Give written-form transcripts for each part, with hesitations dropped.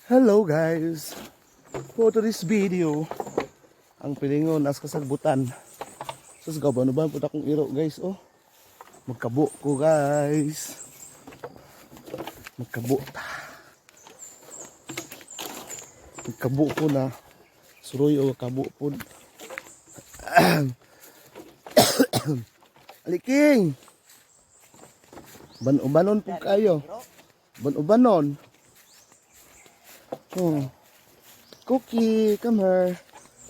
Hello guys! For today's video, ang pilingon as kasagbutan. Sus, gabano ba? Punta akong iro, guys, oh. Magkabo ko, guys. Magkabo ta. Magkabo ko na. Suroy o kabo po. Aliking! Ban-ubanon po kayo. Ban-ubanon. Oh. Cookie, come here.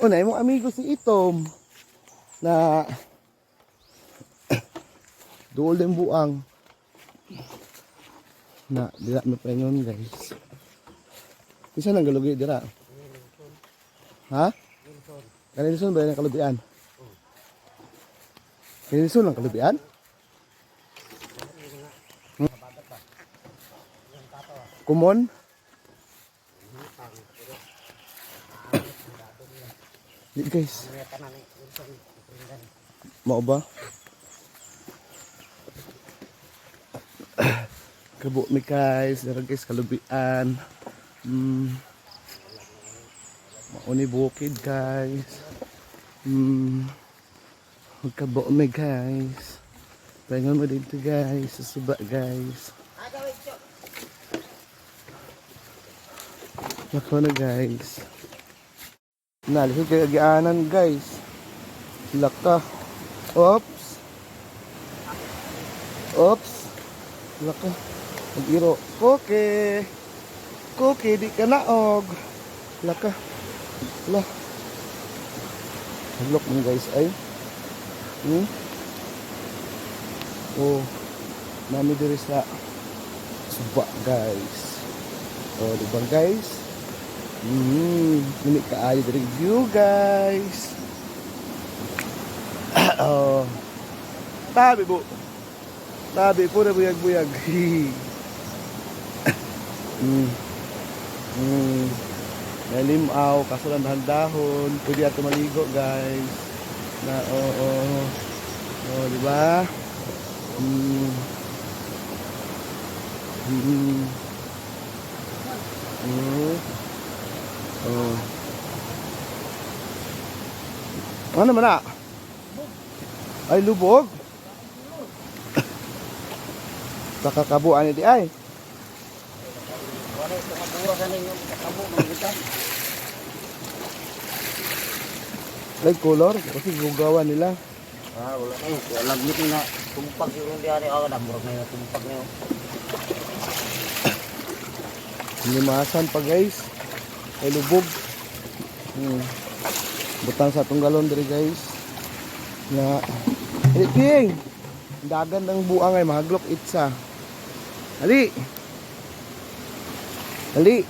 Oh, na imong amigo si Itom na duol din buang na dira mi paingon, guys. Isa nang galugi dira. Ha? Kanilson ba yung kalubian? Kanilson lang kalubian? Kumon? Di, guys. Mao ba? Kabo mi, guys, dara guys, kalubian. Mao ni bukid, guys. Magkabo mi, guys. Pahinga mo dito, guys, sa suba, guys. Nako na, guys. Nalisod kay agianan, guys. Laka. Oops. Oops. Laka. Nag-iro. Koke. Koke, di ka naog. Laka. La. Look mo, guys, ay. Oh. Nami diri sa suba, guys. Oh, di ba, guys? Lami kaayo diri view, guys. Oh. Tabi bu. Tabi po na buyag-buyag. Nalimaw, kaso lang dahon-dahon. Pwede ato maligo, guys. Na oo. Oh, di ba? Oh. Ano man na? Ay, lubog. Kakakabuan ni di ay. Wala ito kabura sa ninyo, kabo mga gitan. Like color kasi gugawa nila. Ah, wala kayo. Wala gid na tumpag yung diari ako na murag na yung tumpag na yun. Limasan pa, guys. Ay, lubog. Butang sa atong galon diri, guys. Na Ali King. Dagan ng buang ay mahaglok itsa. Ali. Ali.